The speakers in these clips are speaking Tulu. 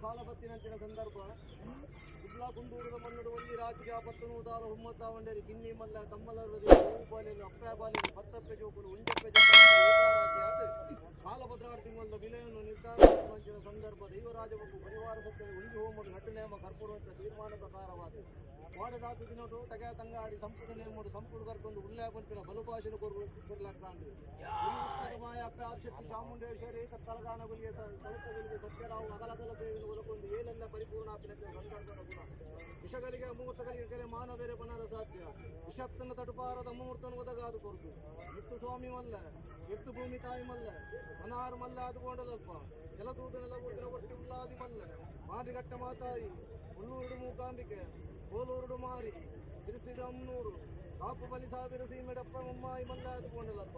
ಕಾಲಬತ್ತಿನಂಚಿನ ಸಂದರ್ಭ. ಕುಡ್ಲ ಕುಂದೂರದ ಮಣ್ಣುಡು ಒಂಜಿ ರಾತ್ರಿ ಆಪತ್ತು ನೂದಾಲ ಹುಮ್ಮತ್ತಾವಂಡೇರಿ ಕಿನ್ನಿ ಮಲ್ಲ ತಮ್ಮಲರು ಬಾಲೆಲು ಅಪ್ಪೆ ಬಾಲೆಲು ಪತ್ತಪ್ಪೆ ಜೋಕುಲು ಒಂಜಪ್ಪೆ ಜೋಕುಲು ಏಕಾರಾಶಿ ಆದ್ ಕಾಲಭದ್ರಾಡ್ ತಿಂಗಳ ವಿಲಯವನ್ನು ನಿರ್ಧಾರ ಮಾಡುವಂಚಿನ ಸಂದರ್ಭ. ದೈವರಾಜ ಬೊಕ್ಕ ಪರಿವಾರ ಸತ್ಯದ ಒಂಜಿ ಹೋಮದ ನಟ್ಟು ನೇಮ ಕರ್ಪುಡುವಂತ ತೀರ್ಮಾನ ಪ್ರಕಾರವಾದ ವಾಡದಾತು ದಿನಟು ತಗ ತಂಗಾಡಿ ಸಂಪುಟ ನೇಮಡು ಸಂಪುಟ ಕರ್ಕೊಂಡು ಉಲ್ಲೆ ಪನ್ಪಿನ ಬಲುಭಾಷೆನು ಕೊರ್ಲಕ್ಕಾಂಡು. ಮಾಯ ಅಪ್ಪೆ ಆದಿಶಕ್ತಿ ಚಾಮುಂಡೇಶ್ವರಿ ಕತ್ತಲಗಾನ ಗುಲಿಗೆ ಕಳುತ್ತ ಗುಲಿಗೆ ಸತ್ಯರಾವು ಅಗಲಗಲ ಸೇವಿನ ಒಲಕೊಂದು ಏಲೆಲ್ಲ ಪರಿಪೂರ್ಣ ಸಂದರ್ಭದ ಗುಣ. ವಿಷಗಳಿಗೆ ಅಮೂರ್ತಗಳಿಗೆ ಕೆಲೆ ಮಾನವೇರೆ ಪನರ ಸಾಧ್ಯ. ವಿಷತ್ತನ ತಟುಪಾರದ ಅಮೂರ್ತನ ಒದಗಾದು ಕೊರ್ದು ಎತ್ತು ಸ್ವಾಮಿ ಮಲ್ಲ, ಎತ್ತು ಭೂಮಿ ತಾಯಿ ಮಲ್ಲ, ಮನಾರು ಮಲ್ಲ ಅದು ಕೊಂಡಲಲ್ಪ ಜಲದೂತನೆಲ್ಲ ವರ್ತಿ ಉಳ್ಳಾದಿ ಮಲ್ಲ ಮಾರಿಗಟ್ಟ ಮಾತಾಯಿ ಉಳ್ಳೂರುಡು ಮೂಕಾಂಬಿಕೆ ಕೋಲೂರುಡು ಮಾರಿ ಸಿರಿಸಿಡ ಅಮ್ನೂರು ಕಾಪು ಬಲಿ ಸಾವಿರ ಸೀಮೆಡಪ್ಪ ಮುಮ್ಮಾಯಿ ಮಲ್ಲ ಅದು ಕೊಂಡಲಪ್ಪ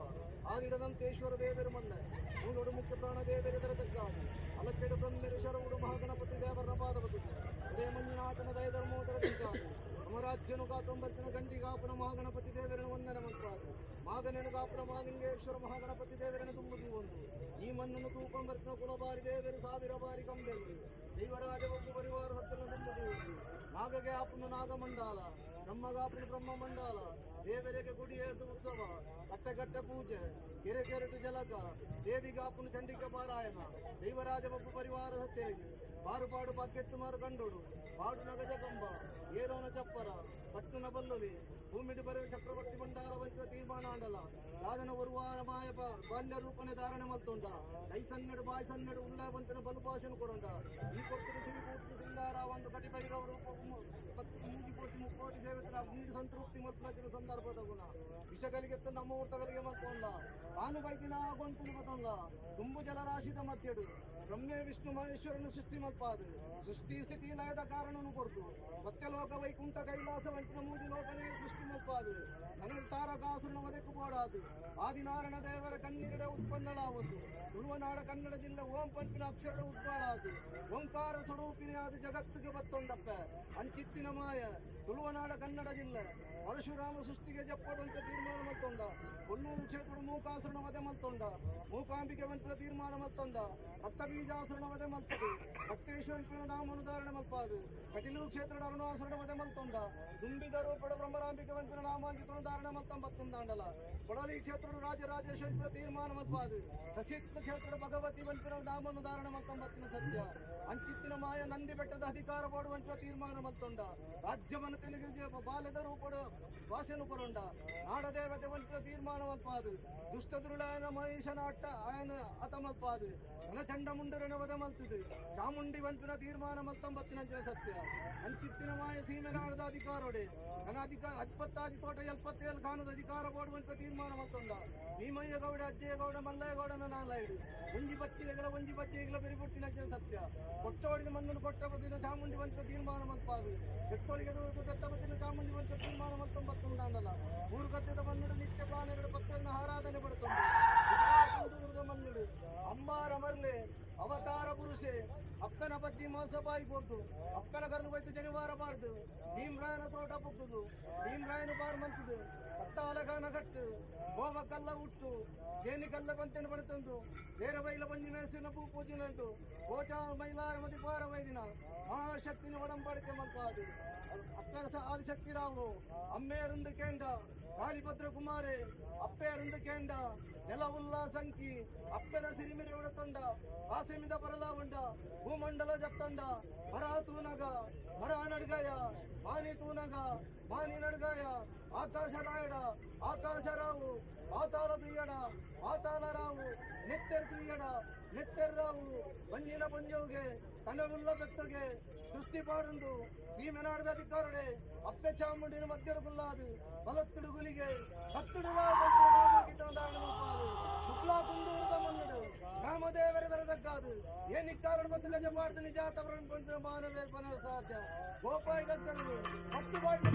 ಆದಿಡದಂತೇಶ್ವರ ದೇವರು ಮಲ್ಲ ಮೂಲೋಡು ಮುಖ್ಯ ಪ್ರಾಣ ದೇವರ ದರತಕ್ಕಾವು ಅಲಕ್ಕೆಡು ಬ್ರಹ್ಮೆರು ಶರವುಡು ಮಹಾಗಣಪತಿ ದೇವರ ಪಾದಪತಿ ಉದಯ ಮಂಜುನಾಥನ ದಯಧರ್ಮೋದರ ತಿಂಕಾದು ಅಮರಾಜ್ಯನು ಕಾತೊಂಬತ್ತಿನ ಗಂಜಿ ಕಾಪುನ ಮಹಾಗಣಪತಿ ದೇವರನ್ನು ವಂದನೆ ಮಲ್ಪಾದು ಮಾಗನೇನು ಕಾಪುನ ಮಹಾಲಿಂಗೇಶ್ವರ ಮಹಾಗಣಪತಿ ದೇವರನ್ನು ತುಂಬುದು ಒಂದು ಈ ಮಣ್ಣನ್ನು ತೂಕೊಂಬರ್ತಿನ ಕುಲಬಾರಿ ದೇವರು ಸಾವಿರ ಬಾರಿ ಕಂಬೆಲ್ಲು ದೈವರಾಜ ಒಬ್ಬ ಪರಿವಾರ ಹತ್ತನ್ನು ತುಂಬುದು ಒಂದು ನಾಗಗೆ ಆಪುನ ನಾಗಮಂಡಲ, ಬ್ರಹ್ಮಗಾಪುನ ಬ್ರಹ್ಮಮಂಡಲ, ದೇವರಿಗೆ ಗುಡಿಯೇಸು ಉತ್ಸವ, ಕಟ್ಟೆ ಕಟ್ಟೆ ಪೂಜೆ, ಕೆರೆ ಕೆರೆಟು ಜಲಕ, ದೇವಿಗಾಪುನ ಚಂಡಿಕ ಪಾರಾಯಣ. ದೈವರಾಜ ಒಬ್ಬ ಪರಿವಾರ ಸತ್ತೇಗಿ ಬಾರುಪಾಡು ಬಗ್ಗೆತ್ತು ಮಾರು ಕಂಡೋಡು ಪಾಡು ನಗಜ ಕಂಬ ಏರೋನ ಚಪ್ಪರ ಪಟ್ಟುನ ಬಲ್ಲುಲಿ ಭೂಮಿಡು ಬರುವ ಚಕ್ರವರ್ತಿ ಭಂಡಾರ ವಂಚಿನ ತೀರ್ಮಾನ ಆಂಡಲ ರಾಜನ ಒರುವಾರ ಮಾಯ ಬಾಲ್ಯ ರೂಪನೆ ಧಾರಣೆ ಮಲ್ತೊಂಡ ಕೈ ಸನ್ನಡು ಬಾಯ್ ಸನ್ನಡು ಉಳ್ಳ ಬಂತನ ಬಲು ಭಾಷೆನು ಕೊಡೊಂಡ. ಈ ಕೊಟ್ಟರು ಸಿರಿ ಕೂರ್ತಿ ಸಿಂಗಾರ ಒಂದು ಕಟಿಪೈರವ ರೂಪ 30 ಕೋಟಿ ಮುಕ್ಕೋಟಿ ದೇವತರ ನೀರು ಸಂತೃಪ್ತಿ ಮಲ್ಪುನ ಸಂದರ್ಭದ ಗುಣ. ವಿಷಗಳಿಗೆ ನಮ್ಮ ಊರ್ತಗಳಿಗೆ ಮಲ್ಪೊಂದ ತಾನು ಬೈದಿನ ಗೊಂತುನು ಬತೊಂದ ತುಂಬು ಜಲರಾಶಿದ ಮಧ್ಯಡು ಬ್ರಹ್ಮೆ ವಿಷ್ಣು ಮಹೇಶ್ವರನು ಸೃಷ್ಟಿ ಮಲ್ಪಾದು ಸೃಷ್ಟಿ ಸ್ಥಿತಿ ಲಯದ ಕಾರಣನು ಕೊರ್ತು ಸತ್ಯಲೋಕ ವೈಕುಂಠ ಕೈಲಾಸ ವಂಚಿನ ಮೂಜಿ ಲೋಕನೇ ಸೃಷ್ಟಿ ಮಲ್ಪಾದು ನನಗೆ ತಾರಕಾಸುರನ ಒದೆಕು ಬೋಡಾದು ಆದಿನಾರಾಯಣ ದೇವರ ಕಣ್ಣೀರಿಡ ಉತ್ಪನ್ನಳಾವದು ತುಳುವನಾಡ ಕನ್ನಡ ಜಿಲ್ಲೆ ಓಂ ಪಂಪಿನ ಅಕ್ಷರ ಉತ್ಪಾಡಾದು ಓಂಕಾರ ಸ್ವರೂಪಿಣಿ ಆದ ಜಗತ್ತಿಗೆ ಬತ್ತೊಂದಪ್ಪ ಅಂಚಿತ್ತಿನ ಮಾಯ ತುಳುವನಾಡ ಕನ್ನಡ ಜಿಲ್ಲೆ ಪರಶುರಾಮ ಸೃಷ್ಟಿಗೆ ಜಪ್ಪಡುವಂತ ತೀರ್ಮಾನ ಮಲ್ತೊಂಡ. ಕೊಲ್ಲೂರು ಕ್ಷೇತ್ರದ ಮೂಕಾಸುರನ ವಧೆ ಮಲ್ತೊಂಡ. ಮೂಕಾಂಬಿಕೆ ವಂತದ ತೀರ್ಮಾನ ಮಲ್ತೊಂಡ. ರಕ್ತ ಬೀಜಾಸುರನ ವಧೆ ಮಲ್ತದು ಭಕ್ತೇಶ್ವರ ನಾಮನುಧಾರಣೆ ಮಲ್ಪಾದು ಕಟಿಲು ಕ್ಷೇತ್ರದ ಅರುಣಾಸುರನ ವಧೆ ಮಲ್ತೊಂಡ. ತುಂಬಿದ ರೂಪದ ಬ್ರಹ್ಮರಾಂಬಿಕೆ ವಂತನ ನಾಮಾಂಕಿತನ ಧಾರಣೆ ಮಲ್ತಂಬತ್ತೊಂದಾಂಡಲ ಕೊಡಲಿ ಕ್ಷೇತ್ರದ ರಾಜರಾಜೇಶ್ವರ ತೀರ್ಮಾನ ಮಲ್ಪಾದು ಸಸಿತ್ವ ಕ್ಷೇತ್ರದ ಭಗವತಿ ವಂತನ ನಾಮನು ಧಾರಣೆ ಮಲ್ತಂಬತ್ತಿನ ಸತ್ಯ. ಅಂಚಿತ್ತಿನ ಮಾಯ ನಂದಿ ಬೆಟ್ಟದ ಅಧಿಕಾರ ಪಡುವಂತ ತೀರ್ಮಾನ ಮಲ್ತೊಂಡ. ರಾಜ್ಯವನ್ನು ತೆಲುಗು ಬಾಲ್ಯದ ರೂಪದ ಭಾಷೆನು ಕೊರೊಂಡ. ನಾಡದೇವತೆ ವಂತ ತೀರ್ಮಾನ ಮಲ್ಪಾದು ದುಷ್ಟ ದುರುಳಾಯನ ಮಹೇಶನ ಅಟ್ಟ ಆಯನ ಅತ ಮಲ್ಪಾದು ಚಂಡ ಮುಂಡರನ ವಧ ಮಲ್ತದು ಚಾಮುಂಡಿ ವಂತನ ತೀರ್ಮಾನ ಮಲ್ತಂಬತ್ತಿನ ಸತ್ಯ. ಅಂಚಿತ್ತಿನ ಮಾಯ ಸೀಮೆ ನಾಡದ ಅಧಿಕಾರೋಡೆ ನನ್ನ ಅಧಿಕಾರ ಅಪ್ಪತ್ತಾಜಿ ತೋಟ ಎಲ್ಪತ್ತೇಳು ಕಾಣದ ಅಧಿಕಾರ ಕೊಡುವಂತ ತೀರ್ಮಾನ ಮಲ್ತೊಂಡ. ಭೀಮಯ್ಯ ಗೌಡ, ಅಜ್ಜಯ್ಯ ಗೌಡ, ಮಲ್ಲಯ್ಯ ಗೌಡನ ನಾಲೈಡು ಒಂಜಿ ಬಚ್ಚಿಗೆಗಳ ಒಂಜಿ ಬಚ್ಚಿಗೆಗಳ ಬೆರಿಪುಟ್ಟಿನ ಸತ್ಯ. ಕೊಟ್ಟೋಡಿನ ಮಣ್ಣನ್ನು ಕೊಟ್ಟ ಬತ್ತಿನ ಚಾಮುಂಡಿ ವಂತ ತೀರ್ಮಾನ ಮಲ್ಪಾದು ಎತ್ತೋಳಿಗೆ ದತ್ತ ಬತ್ತಿನ ಚಾಮುಂಡಿ ವಂತ ತೀರ್ಮಾನ ಮಲ್ತೊಂಬತ್ತುಂಡಾಂಡಲ ಮೂರು ಗದ್ದೆದ ಮಣ್ಣುಡು ನಿತ್ಯ ಪ್ರಾಣಿಗಳು ಭಕ್ತರನ್ನ ಆರಾಧನೆ ಪಡುತ್ತೊಂದು ಮಣ್ಣುಡು ಅಂಬಾರ ಮರ್ಲೆ ಅವತಾರ ಪುರುಷೆ ಅಪ್ಪನ ಬಜ್ಜಿ ಮಾಸಬಾಯಿ ಕೊಡ್ದು ಅಪ್ಪನ ಕರ್ನು ಹೋಯ್ತು ಜನಿವಾರ ಬಾರ್ದು ಭೀಮರಾಯನ ತೋಟ ಪುಟ್ಟುದು ಭೀಮರಾಯನ ಬಾರ್ ಮಂತದು ಕತ್ತಾಲಗಾನ ಕಟ್ಟು ಗೋವ ಕಲ್ಲ ಹುಟ್ಟು ಜೇನಿ ಕಲ್ಲ ಬಂತೆನ ಪಡೆತಂದು ಬೇರೆ ಬೈಲ ಬಂಜಿ ಮೇಸಿನ ಪೂ ಪೂಜಿನಂಟು ಗೋಚ ಮೈಲಾರ ಮತಿ ಪಾರ ವೈದಿನ ಮಹಾಶಕ್ತಿನ ಒಡಂಬಡಿಕೆ ಮಲ್ಪಾದು ಅಪ್ಪನ ಆದಿಶಕ್ತಿ ರಾವು ಅಮ್ಮೇರುಂದು ಕೇಂಡ ಕಾಳಿಭದ್ರ ಕುಮಾರೆ ಅಪ್ಪೇರುಂದು ಕೇಂಡ ನೆಲವುಲ್ಲ ಸಂಕಿ ಅಪ್ಪನ ಸಿರಿಮಿರಿ ಉಡತೊಂಡ ವಾಸಿಮಿದ ಪರಲಾವುಂಡ ಭೂಮಂಡಲ ಜತ್ತಂಡ ಮರ ತೂನಗ ಮರ ನಡ್ಗಾಯ ಮಾನಿ ತೂನಗ ಮಾನಿ ನಡ್ಗಾಯ ಆಕಾಶ ರಾಯಡ ಆಕಾಶ ರಾವು ಪಾತಾಳ ದುಯ್ಯಡ ಪಾತಾಳ ರಾವು ನೆತ್ತೆರ್ ತುಯ್ಯಡ ನೆತ್ತೆರ್ ರಾವು ಬಂಜಿನ ಪಂಜೋಗೆ ಕನವುಲ್ಲ ಬೆತ್ತಗೆ ದೃಷ್ಟಿ ಪಾಡುಂದು ಸೀಮೆನಾಡದ ಅಧಿಕಾರಡೆ ಅಪ್ಪೆ ಚಾಮುಂಡಿನ ಮಧ್ಯರು ಕುಲ್ಲಾದು ಬಲತ್ತುಡು ಗುಲಿಗೆ ಭಕ್ತುಡು ಶುಕ್ಲಾ ಕುಂದೂರದ ಮಣ್ಣುಡು ರಾಮದೇವರ ಬರದಕ್ಕಾದು ಏನಿಕ್ಕಾರಣ ಮತ್ತು ಗಜಪಾಡ್ದು ನಿಜ ತವರನ್ನು ಮಾನವೇ ಪನ ಸಾಧ್ಯ ಗೋಪಾಯಿ ಗಚ್ಚರು ಹತ್ತು ಬಾಟ್ಲು